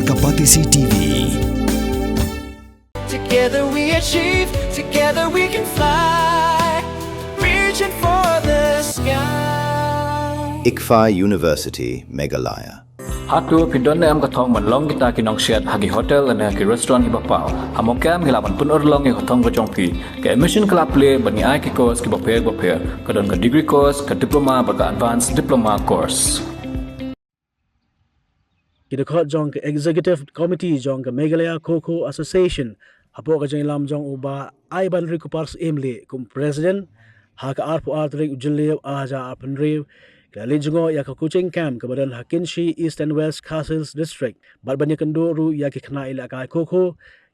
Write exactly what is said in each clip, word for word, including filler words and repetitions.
Ka Batesi T V. Together we achieve, together we can fly. Reaching for the sky. ICFAI University, Meghalaya. Hato phi don ne em ka thong ban long kita ki nongsiat ha ki hotel ne ha ki restaurant kiba paw? Ha Mawkyrwat ngi lah ban pynurlong ïa ka thong ka jong phi. Ka admission ka la plie bad ngi ai ki course kiba pher ba pher. Ka don ka degree course, ka diploma bad ka advanced diploma course. Ki dkhot jong ka Executive Committee jong ka Meghalaya Kho Kho Association hapoh ka jingïalam jong u Bah Aibanrikupar Syiemlieh kum President, ha ka arphew ar tarik u Jylliew arhajar arphew hynriew, ki la leit jngoh ïa ka coaching camp kaba don ha Kynshi, East and West Khasi Hills District, bad ban ïakynduh ruh ïa ki khynnah ïalehkai kho kho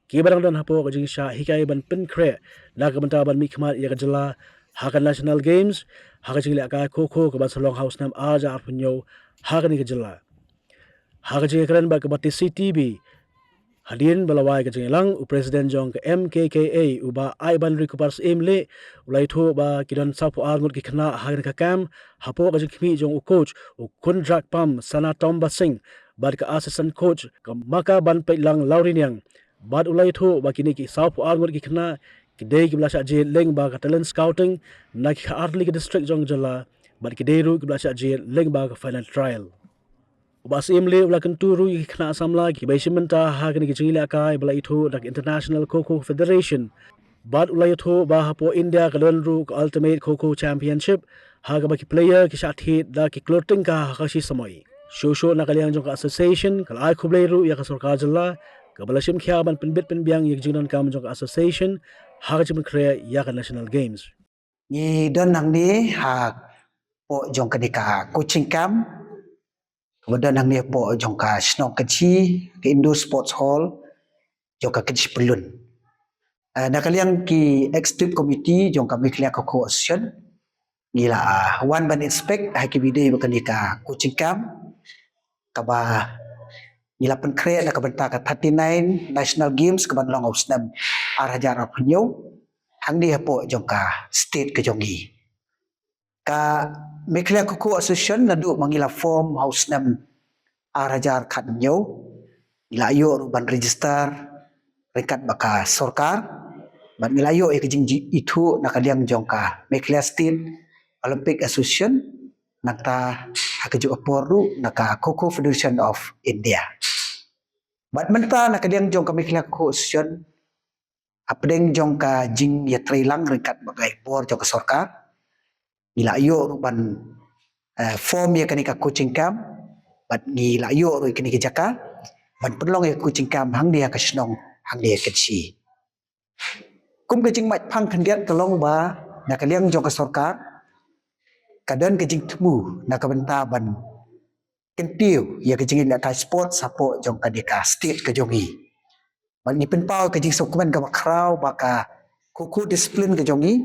kiba dang don hapoh ka jingshah hikai ban pynkhreh na ka bynta ban mihkhmat ïa ka jylla ha ka National Games ha ka jingïalehkai kho kho kaba sa long ha u snem arhajar arphew hynñiew ha kane ka jylla. Ha ka jingïakren bad ka Batesi T V hadien ba la wai ka jingïalang, u President jong ka M K K A u Bah Aibanrikupar Syiemlieh u la ïathuh ba ki don sawphew ar ngut ki khynnah ha kane ka camp hapoh ka jingkhmih jong u coach u Khundrakpam Sanatombasing bad ka assistant coach ka Makabanpeitlang Lawriniang. Bad u la ïathuh ba kine ki sawphew ar ngut ki khynnah ki dei kiba la shah jied lyngba ka talent scouting na ki khatar tylli ki district jong ka jylla, bad ki dei ruh kiba la shah jied lyngba ka final trial. U Bah Syiemlieh u la kyntu ruh ïa ki khynnah samla kiba ïashim bynta ha kine ki jingïalehkai ba la ïathuh da ka International Kho Kho Federation. Bad u la ïathuh ba hapoh India ka don ruh ka Ultimate Kho Kho Championship ha kaba ki player ki shah thied da ki klur tyngka ha ka shi samoi. Shuh shuh na ka liang jong ka association ka la ai khublei ruh ïa ka sorkar jylla kaba la shim khia ban pynbit pynbiang ïa ka jingdonkam jong ka association ha ka jingpynkhreh ïa ka National Games. Ngi don hangne hapoh jong kane ka coaching camp kaba don hangne hapoh jong ka shnong Kynshi, ka Indoor Sports Hall jong ka Kynshi Pyllun. Eh, na ka liang ki executive committee jong ka Meghalaya Kho Kho Association ngi la, ah, wan ban inspect ha ki bynta ba kane ka coaching camp kaba ngi la pynkhreh na ka bynta ka thirty-nine National Games kaban long ha u snem arhajar arphew hynñiew hangne hapoh jong ka state ka jong ngi. Ka Meghalaya Kho Kho Association naduh ba ngi la form ha u snem arhajar khathynñiew ngi la ïoh ruh ban register ryngkat bad ka sorkar bad ngi la ïoh ïa ka jingithuh na ka liang jong ka Meghalaya State Olympic Association, nangta ha kajuh ka por ruh na ka Kho Kho Federation of India. Bad mynta na ka liang jong ka Meghalaya Kho Kho Association hapdeng jong ka jingïatreilang ryngkat bad ka bor jong ka sorkar ngi la ïoh ruh ban, eh, form ïa kane ka coaching camp bad ngi la ïoh ruh ïa kane ka jaka ban pynlong ïa ka coaching camp hangne ha ka shnong hangne ha Kynshi. Kum ka jingmait phang khyndiat ka long ba na ka liang jong ka sorkar ka don ka jingthmu na ka bynta ban kyntiew ïa ka jingïalehkai sports hapoh jong kane ka state ka jong ngi. Bad ngi pynpaw ka jingsngewkmen kaba khraw ba ka kho kho discipline ka jong ngi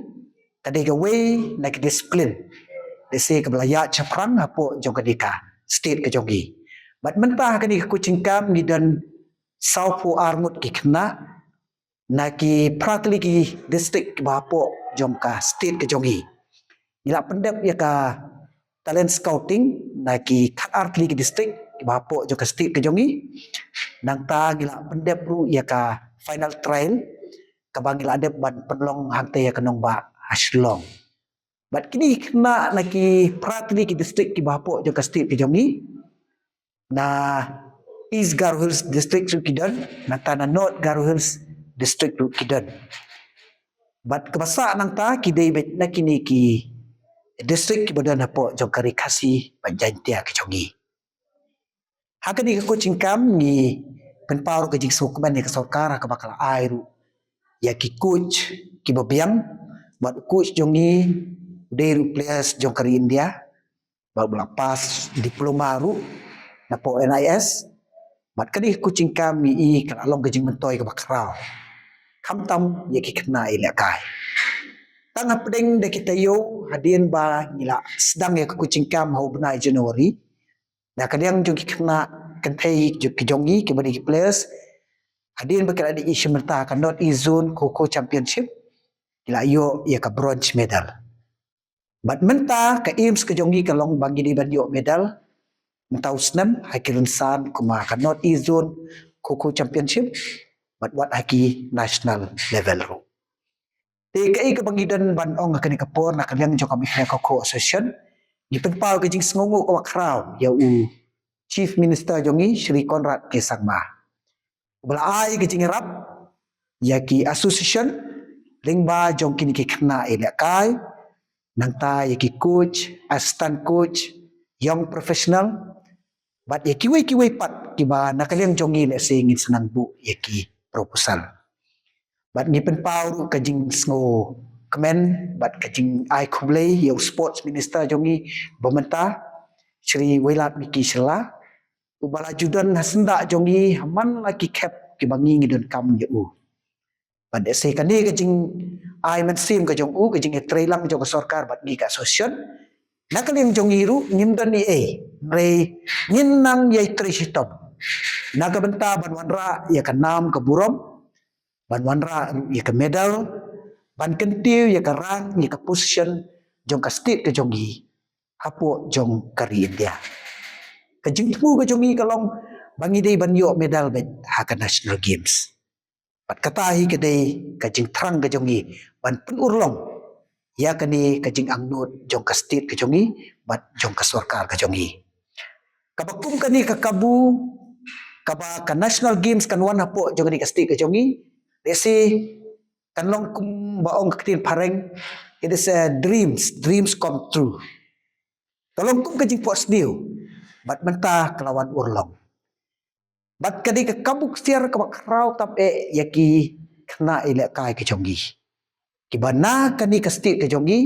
ka dei kawei na ki discipline lehse kaba la ïaid shaphrang hapoh jong kane ka state ka jong ngi. Bad mynta ha kane ka coaching camp ngi don sawphew ar ngut ki khynnah na ki phra tylli ki district kiba hapoh jong ka state ka jong ngi. Ngi la pyndep ïa ka talent scouting na ki khatar tylli ki district kiba hapoh jong ka state ka jong ngi. Nangta ngi la pyndep ruh ïa ka final trial kaba ngi la dep ban pynlong hangta ïa ka nongbah ha Shillong. Bad kine ki khynnah na ki phra tylli ki district kiba hapoh jong ka state ka jong ngi, na East Garo Hills District ruh ki don, nangta na North Garo Hills District ruh ki don. Bad kaba sah nangta ki dei beit na kine ki district kiba don hapoh jong ka Ri Khasi bad Jaiñtia ka jong ngi. Ha kane ka coaching camp ngi pynpaw ruh ka jingsngewkmen ïa ka sorkar ha kaba ka la ai ruh ïa ki coach kiba biang, bad u coach jong ngi u dei ruh players jong ka ri India bad u la pass diploma ruh napoh N I S. Bad kane ka coaching camp ngi i ka la long ka jingmyntoi kaba khraw khamtam ïa ki khynnah ïalehkai. Tang hapdeng da ki taïew hadien ba ngi la sdang ïa ka coaching camp ha u bnai January, na ka liang jong ki khynnah kynthei ki jong ngi kiba dei ki players, hadien ba ki la dei ïashim bynta ha ka North East Zone Kho Kho Championship ki la ïoh ïa ka bronze medal. Bad mynta ka aims ka jong ngi ka long ba ngi dei ban ïoh medal mynta u snem ha ki rynsan kum ka North East Zone Kho Kho Championship bad wat ha ki national level ruh. Te kaei kaba ngi don ban ong ha kane ka por na ka liang jong ka Meghalaya Kho Kho Association, ngi pynpaw ka jingsngewnguh kaba khraw ïa u Chief Minister jong ngi, Shri Conrad K Sangma, uba la ai ka jingïarap ïa ki association lyngba jong kine ki khynnah ïalehkai, nangta ïa ki coach, assistant coach, young professional, bad ïa kiwei kiwei pat kiba na ka liang jong ngi lehse ngin sa nang buh ïa ki proposal. Bad ngi pynpaw ruh ka jingsngew kmen bad ka jingai khublei ïa u Sports Minister jong ngi ba mynta, Shri Wailadmiki Shylla, uba la ju don ha syndah jong ngi ha man la ki khep kiba ngi ngi donkam ïa u. Bad lehse kane ka jingai mynsiem ka jong u, ka jingïatreilang jong ka sorkar bad ngi ka association, na ka liang jong ngi ruh ngim don ei ei, hynrei ngin nang ïai trei shitom na ka bynta ban wanrah ïa ka nam ka burom, ban wanrah ruh ïa ka medal, ban kyntiew ïa ka rank, ïa ka position jong ka state ka jong ngi hapoh jong ka ri India. Ka jingthmu ka jong ngi ka long ba ngi dei ban ïoh medal beit ha ka National Games. Bad kata hi ka dei ka jingthrang ka jong ngi ban pynurlong ïa kane ka jingangnud jong ka state ka jong ngi bad jong ka sorkar ka jong ngi. Kaba kum kane ka kabu kaba ka National Games kan wan hapoh jong kane ka state ka jong ngi, lehse kan long kumba ong ka ktien phareng, it is a dreams, dreams come true. Ka long kum ka jingphohsniew bad mynta ka la wan urlong. Bad ka dei ka kabu ksiar kaba khraw tam eh ïa ki khynnah ïalehkai ka jong ngi, kiba na kane ka state ka jong ngi,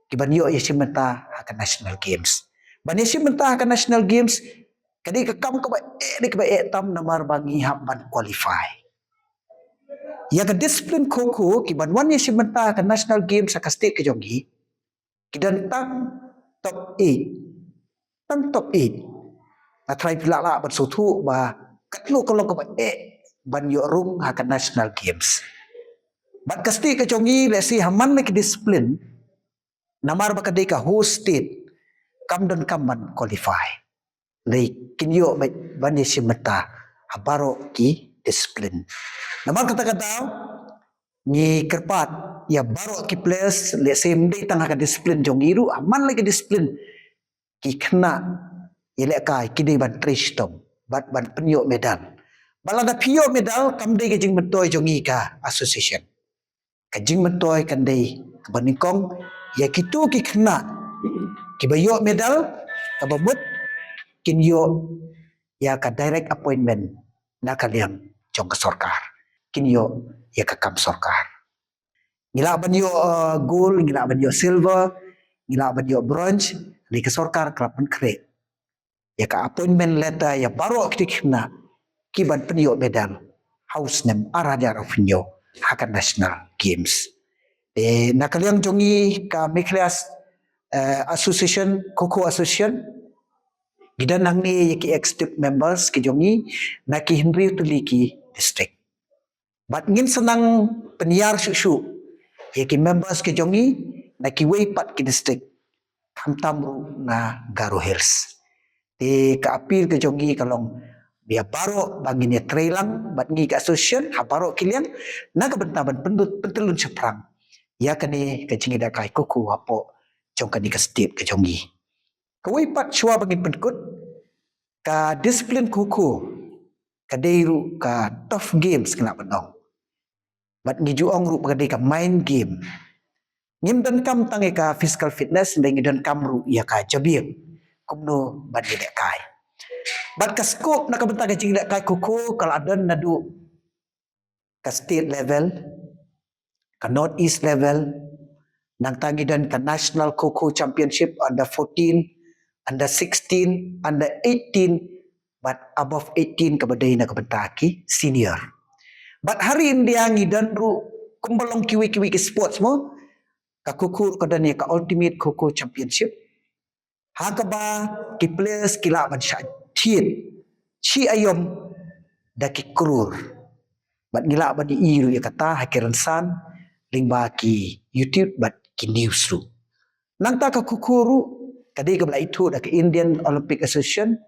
kiban ïoh ïashim bynta ha ka National Games. Ban ïashim bynta ha ka National Games ka dei ka kam kaba eh, dei kaba eh tam namar ba ngi hap ban qualify. Ïa ka discipline kho kho, kiban wan ïashim bynta ha ka National Games ha ka state ka jong ngi, ki don tang top eight. Tang top eight. Nga trai phi lah lah ban sngewthuh ba katno ka long kaba eh ban ïoh rung ha ka National Games. Bad ka state ka jong ngi lehse ha man la ki discipline, namar ba ka dei ka host state, kam donkam ban qualify. Hynrei kin ïoh beit ban ïashim bynta ha baroh ki discipline. Namar kata ka daw ngi kyrpad ïa baroh ki players, lehse ym dei tang ha ka discipline jong ngi ruh, ha man la ki discipline ki khynnah ïalehkai ki dei ban trei shitom bad ban pynïoh medal. Bad lada phi ïoh medal kam dei ka jingmyntoi jong ngi ka association. Ka jingmyntoi kan dei kaba nyngkong ïa kito ki khynnah kiba ïoh medal, kaba mut kin ïoh ïa ka direct appointment na ka liang jong ka sorkar, kin ïoh ïa ka kam sorkar. Ngi lah ban ïoh, uh, gold, ngi lah ban ïoh silver, ngi lah ban ïoh bronze, hynrei ka sorkar ka la pynkhreh ïa ka appointment letter ïa baroh kito ki khynnah kiban pynïoh medal ha u snem ar hajar arphew hynñiew ha ka National Games. Te na ka liang jong ngi ka Meghalaya, eh, Association, Kho Kho Association, ngi don hangne ïa ki executive members ki jong ngi na ki hynriew tylli ki district. Bad ngin sa nang pynïar shuh shuh ïa ki members ki jong ngi na kiwei pat ki district, khamtam ruh na Garo Hills. Te ka appeal ka jong ngi ka long ba ïa baroh ba ngin ïatreilang bad ngi ka association ha baroh ki liang na ka bynta ban pynlut, pyntyllun shaphrang ïa kane ka jingïalehkai kho kho hapoh jong kane ka state ka jong ngi. Kawei pat shuwa ba ngin pynkut, ka discipline kho kho ka dei ruh ka tough games ngi lah ban ong. Bad ngi ju ong ruh ba ka dei ka mind game. Ngim donkam tang ïa ka physical fitness, hynrei ngi donkam ruh ïa ka jabieng kumno ban ïalehkai. Bad ka scope na ka bynta ka jingïalehkai kho kho ka la don naduh ka state level, ka North East level, nangta ngi don ka National Kho Kho Championship under fourteen, under sixteen, under eighteen, bad above eighteen kaba dei na ka bynta ki senior. Bad ha ri India ngi don ruh kumba long kiwei kiwei ki sports mo, ka kho kho ka don ïa ka Ultimate Kho Kho Championship, ha kaba ki players ki lah ban shah thied shi aïom da ki klur. Bad ngi lah ban ïohi ruh ïa kata ha ki rynsan lyngba ki YouTube bad ki news ruh. Nangta ka kho kho ruh ka dei kaba la ithuh da ka Indian Olympic Association,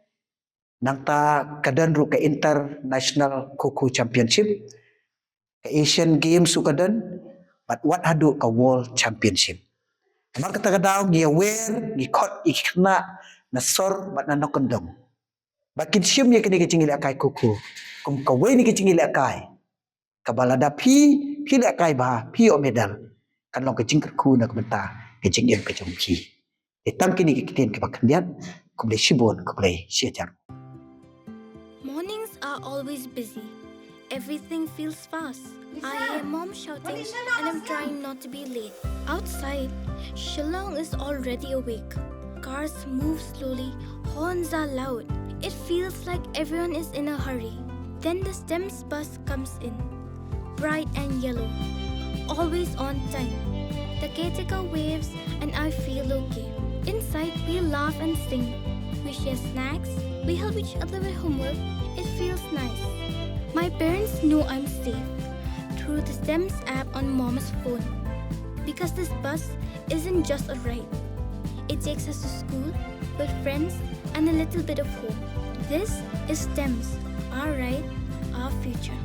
Nangta ka don ruh ka International Kho Kho Championship, ka Asian Games ruh ka don, bad wat haduh ka World Championship. Namar kata ka daw ngi ïawer, ngi khot ïa ki khynnah na sor bad na nongkyndong ba kin shim ïa kane ka jingïalehkai kho kho kum kawei na ka jingïalehkai kaba lada phi, phi lehkai bha, phi ïoh medal, kan long ka jingkyrkhu na ka bynta ka jingim ka jong phi. Te tang kine ki ktien kiba khyndiat, khublei shibun, khublei shihajar. Mornings are always busy. Everything feels fast. I hear mom shouting and I'm trying not to be late. Outside, Shillong is already awake. Cars move slowly, horns are loud. It feels like everyone is in a hurry. Then the STEMS bus comes in. Bright and yellow. Always on time. The caretaker waves and I feel okay. Inside, we laugh and sing. We share snacks. We help each other with homework. It feels nice. My parents know I'm safe through the STEMS app on mom's phone. Because this bus isn't just a ride, it takes us to school, with friends, and a little bit of hope. This is STEMS, our ride, our future.